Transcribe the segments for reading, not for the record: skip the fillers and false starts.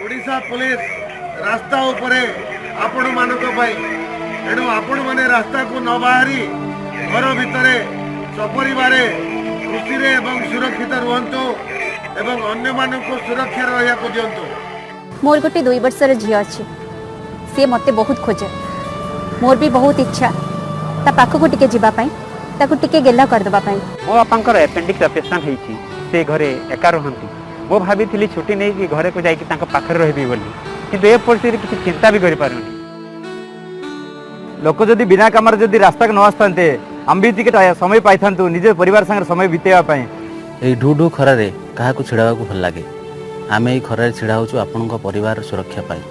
Odisha police ରାସ୍ତା ଉପରେ ଆପଣମାନଙ୍କ ପାଇଁ। ଏଣୁ ଆପଣମାନେ ରାସ୍ତାକୁ ନ ବାହାରି ଘର ଭିତରେ ସପରିବାରେ ଖୁସିରେ ଏବଂ ସୁରକ୍ଷିତ ରୁହନ୍ତୁ ଏବଂ ଅନ୍ୟମାନଙ୍କୁ ସୁରକ୍ଷା ରହିବାକୁ ଦିଅନ୍ତୁ। ମୋର ଗୋଟେ 2 ବର୍ଷର ଝିଅ ଅଛି। ସିଏ ମୋତେ ବହୁତ ଖୋଜେ। ମୋର ବି ବହୁତ ଇଚ୍ଛା ତା ପାଖକୁ ଟିକେ ଯିବା ପାଇଁ, ତାକୁ ଟିକେ ଗେହ୍ଲା କରିଦେବା ପାଇଁ। ମୋ ବାପାଙ୍କର ଆପେଣ୍ଡିକ୍ସ ଅପରେସନ୍ ହେଇଛି। ସେ ଘରେ ଏକା ରୁହନ୍ତି। ମୁଁ ଭାବିଥିଲି ଛୁଟି ନେଇକି ଘରକୁ ଯାଇକି ତାଙ୍କ ପାଖରେ ରହିବି ବୋଲି, କିନ୍ତୁ ଏ ପରିସ୍ଥିତିରେ କିଛି ଚିନ୍ତା ବି କରିପାରୁନି। ଲୋକ ଯଦି ବିନା କାମରେ ଯଦି ରାସ୍ତାକୁ ନ ଆସିଥାନ୍ତେ, ଆମେ ବି ଟିକେ ସମୟ ପାଇଥାନ୍ତୁ ନିଜ ପରିବାର ସାଙ୍ଗରେ ସମୟ ବିତେଇବା ପାଇଁ। ଏଇ ଢୁ ଢୁ ଖରାରେ କାହାକୁ ଛିଡ଼ା ହେବାକୁ ଭଲ ଲାଗେ? ଆମେ ଏଇ ଖରାରେ ଛିଡ଼ା ହେଉଛୁ ଆପଣଙ୍କ ପରିବାରର ସୁରକ୍ଷା ପାଇଁ।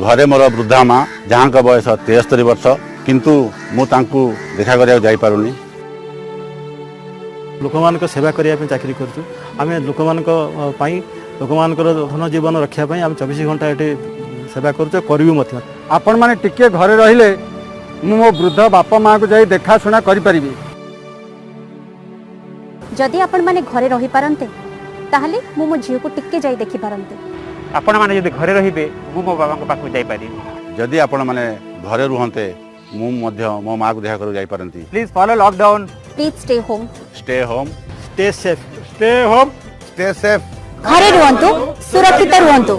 ଘରେ ମୋର ବୃଦ୍ଧା ମା, ଯାହାଙ୍କ ବୟସ 73 ବର୍ଷ, କିନ୍ତୁ ମୁଁ ତାଙ୍କୁ ଦେଖା କରିବାକୁ ଯାଇପାରୁନି। ଲୋକମାନଙ୍କ ସେବା କରିବା ପାଇଁ ଚାକିରି କରୁଛୁ ଆମେ। ଲୋକମାନଙ୍କ ପାଇଁ, ଲୋକମାନଙ୍କର ଧନ ଜୀବନ ରଖିବା ପାଇଁ ଆମେ 24 ଘଣ୍ଟା ଏଠି ସେବା କରୁଛୁ, କରିବୁ ମଧ୍ୟ। ଆପଣମାନେ ଟିକେ ଘରେ ରହିଲେ ମୁଁ ମୋ ବୃଦ୍ଧ ବାପା ମାଆକୁ ଯାଇ ଦେଖାଶୁଣା କରିପାରିବି। ଯଦି ଆପଣମାନେ ଘରେ ରହିପାରନ୍ତେ, ତାହେଲେ ମୁଁ ମୋ ଝିଅକୁ ଟିକେ ଯାଇ ଦେଖିପାରନ୍ତି। ଆପଣମାନେ ଯଦି ଘରେ ରହିବେ, ମୁଁ ମୋ ବାବାଙ୍କ ପାଖକୁ ଯାଇପାରିବି। ଯଦି ଆପଣମାନେ ଘରେ ରୁହନ୍ତେ, ମୁଁ ମଧ୍ୟ ମୋ ମାଆକୁ ଦେଖା କରିବାକୁ ଯାଇପାରନ୍ତି। Please follow lockdown. Please stay home. Stay home. Stay safe. Stay home. Stay safe. ଘରେ ରୁହନ୍ତୁ, ସୁରକ୍ଷିତ ରୁହନ୍ତୁ।